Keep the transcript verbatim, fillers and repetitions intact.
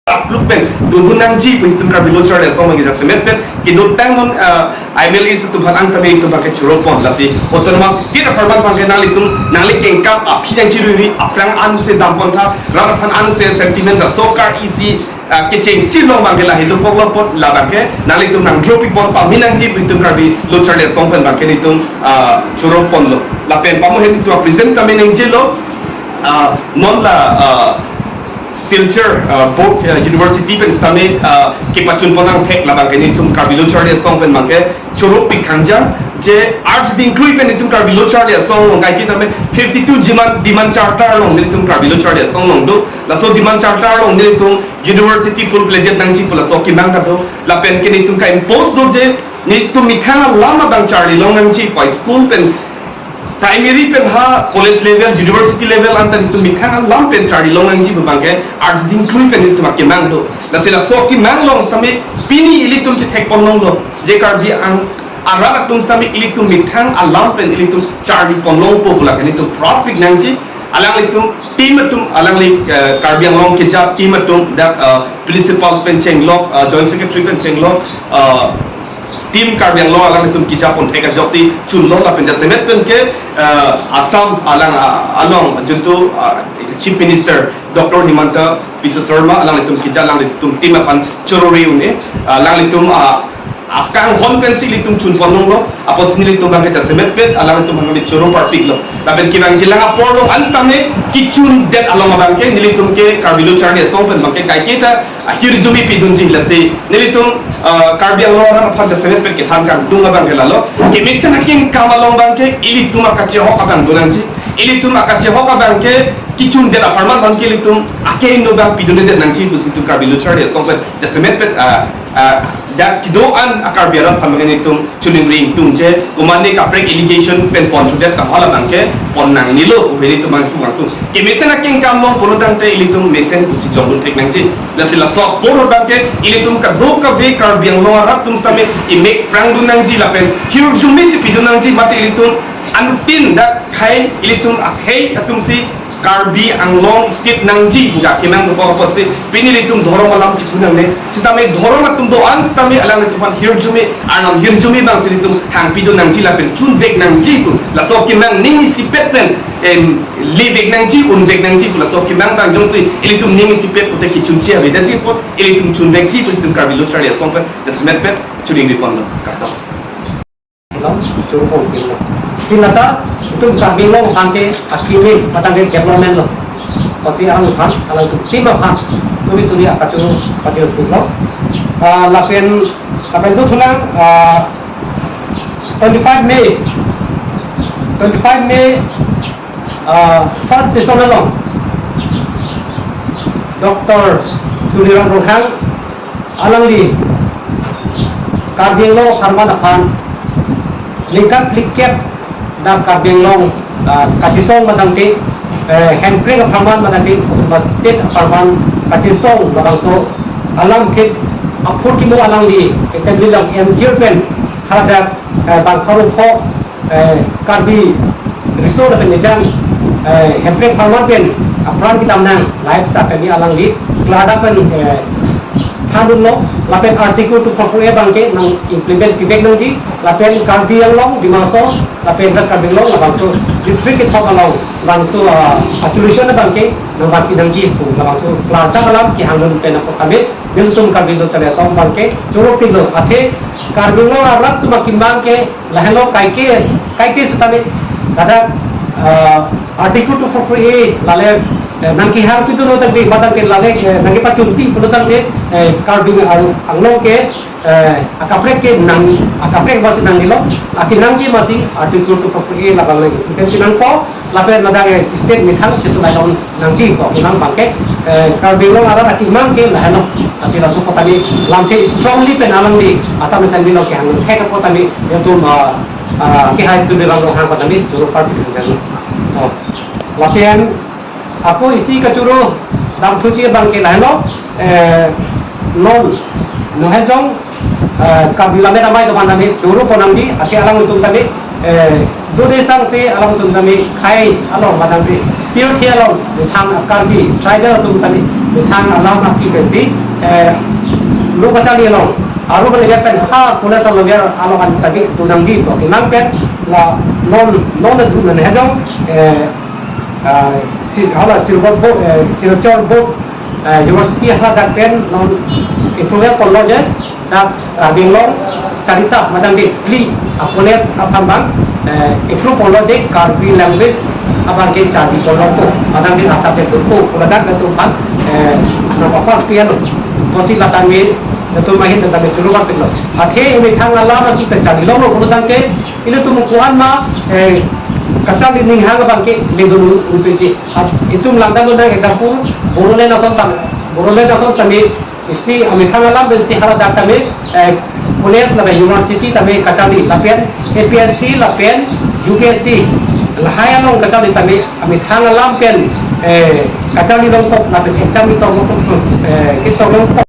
apluk pen dodun nangji pu itum Karbi Lo Charli Asong abangke jasemet pen kedotang non, ah, M L As atum aphan an tame itum abangke choro pon, lasi autonomous state apharman abangke nanglitum nangli kengkam aphi nangchiruiri, aphrang ansi dam pon tha, rat aphan ansi sentiment, laso kar isi, ah, kechengsi along abangke lahei dokok lo apot, la abangke nanglitum nangdro pi pon pame nangji pu itum Karbi Lo Charli Asong pen abangke nelitum, ah, choro ponlo. Lapen pamohin itum a-present tame nangji lo, ah, non la, ah, Silchar, ah, board, ah, university pen sitame, ah, kepachun pon nangthek, la abangke nelitum Karbi Lo Charli Asong pen abangke choro pi khangjang, je arts dingklui pen itum Karbi Lo Charli Asong along kaike tame fifty-two demand, demand charter along nelitum Karbi Lo Charli Asong along do, laso demand charter along nelitum university full fledged nangji pu laso akemang ta do, lapen ke nelitum ka-impose do je nelitum methang alam abang charli long nangji pu, school pen primary pen ha college level, university level anta nelitum methang alam pen charli long nangji pu abangke arts dingklui pen nelitum akemang do. Lasi laso akemang along sitame pini ilitum chethek pon longlo, je Karbi Ang arat atum sitame ilitum methang alam pen ilitum charli pon longpo pu lake nelitum proud pik nangji. Alanglitum team atum, alangli, eh, Karbi Anglong keja team atum, dak, eh, principals pen chenglok, eh, joint secretary pen chenglok, eh, team Karbi Anglong alanglitum keja pon thek ajoksi chunlo, lapen jasemet pen ke, eh, Assam alang, ah, along juntu, ah, Chief Minister Doctor Himanta Biswa Sarma alanglitum keja alanglitum team aphan choro ri un-e, ah, alanglitum, ah, akanghon pensi ilitum chun pon longlo, apotsi nelitum abangke jasemet pen alanglitum aphan neli choro parpiklo. Lapen kevangji alang apor along an sitame kechundet along abangke nelitum ke Karbi Lo Charli Asong pen abangke kaike ta ahirjume pidunji, lasi nelitum, ah, Karbi Anglong arat aphan jasemet pen kethan kangtung abangke lalo, kemesen akengkam along abangke ilitum akachehok abang do nangji, ilitum akachehok abangke kechundet apharman abangke ilitum ake indo abang pidundet nangji pusi itum Karbi Lo Charli Asong pen jasemet pen, ah, ah, dak kedo-an a-Karbi arat aphan abangke nelitum choningri ingtung je, komatne kaprek allegation pen pon thudet kam hala abangke pon nangnelo pu nelitum abang pu angtung. Kemesen akengkam along pulo tangte ilitum mesen pusi jongdun thek nangji. Lasi laso apor abangke ilitum kadokave Karbi Anglong arat atum sitame imek prangdun nangji lapen hirjume si pidun nangji, mate ilitum anuttin dak khei ilitum akhei atumsi Karbi Anglong state nangji pu akemang dokok apotsi pini ilitum dhorom alam chipu nangne. Sitame dhorom atum do-an sitame alanglitum aphan hirjume, arnam hirjume abangsi ilitum hangpidun nangji lapen chunvek nangji pu laso akemang ning isipet pen, em, livek nangji, unvek nangji pu laso akemang abang jongsi ilitum ning isipet pute kechunche avedetji apot ilitum chunvekji pu itum Karbi Lo Charli Asong pen jasemet pen choningri ponlo. Kardom. Long, choro pon pilo. Lasi lata itum Karbi Anglong aphan ke akimi matang ke development lo. Pati arang aphan, alangtum team aphan suri suri akachoro pajir pilo. Ah, lapen, lapen dothulang, ah, twenty-five May, twenty-five May, ah, first session along Doctor Tuliram Ronghang alangli Karbi Anglong apharman aphan ningkan phlikep dak Karbi Anglong, ah, kachesong matangte, eh, Hemprek apharman matangte, state apharman kachesong labangso alam ke aphurkimo alangli assembly along M G pen hadak, eh, bang pharo pho, eh, Karbi Riso lapen Ejang, eh, Hemprek apharman pen apran kedam nang live ta kami alangli klardak pen, eh, thandunlo, lapen Article two forty-four A abangke nang implement pivek nangji, lapen Karbi Anglong, Dima Hasao, lapen dak Karbi Anglong labangso district kethom along labangso, ah, solution abangke nang baki nangji pu labangso klardak alam kehangdun pen ako kami nelitum Karbi Lo Charli Asong abangke choro pilo, athe Karbi Anglong arat atum akemang ke lahenlo, kaike, kaike sitame, kada, ah, Article two forty-four A lale, eh, nangkehang pidunlo tangte, matangte lale, eh, nangkepachunpi pulo tangte, eh, Karbi Ang-, Anglong ke, eh, akaprek ke nang, akaprek basi nangnelo, akenangji basi Article two forty-four A labang nang, ipensi nangpo, lapen ladak, eh, state methang sesonai long nangji ko, kunang abangke, eh, Karbi Anglong arat akemang ke lahenlo. Lasi laso apot tame lamthe strongly pen alangli Assam Assembly along kehang thek apot tame, itum, ah, ah, kehai Tuliram Ronghang apot tame choro parpik nangji. Oh. Lapen ako isi kachoro damthuji abangke lahenlo, eh, non, non hejong, eh, Karbi Lammet Amei atum aphan tame choro pon nangji, athe alangtum tame, eh, dode sangse alangtum tame khei along matangte, pirthe along methang Karbi tribal atum tame Methang alam aki pensi, eh, lo kacharli along, aru balik pen ha college along ya along an tadi tu nangji to kinang pen la non non tu nan hedong, eh, ah, si hala Silchar board, eh, Silchar board, eh, university hala dak pen non itu ya college dak Rabinglong sarita madang de pli apones aphan bang, eh, iklu polo je Karbi language abang ke charli polo ko madang de asap de ko ko dak de tumpang, eh, na apa piano kosi latang me tu mahin tentang chulu kan pilo. Athe ini thang alam kita charli long lo ko tang ke ini tu mukuan ma, eh, kacharli ning hang abang ke le dulu upeji. Itum langdam undang example Bodoland ason tang Bodoland ason tame isi amethang alam pensi hala dak tame, eh, college lapen university tame kacharli lapen A P S C lapen U P S C lahai along kacharli tame amethang alam pen, eh, kacharli longkok lapen exam ni tong, eh, kisong longkok.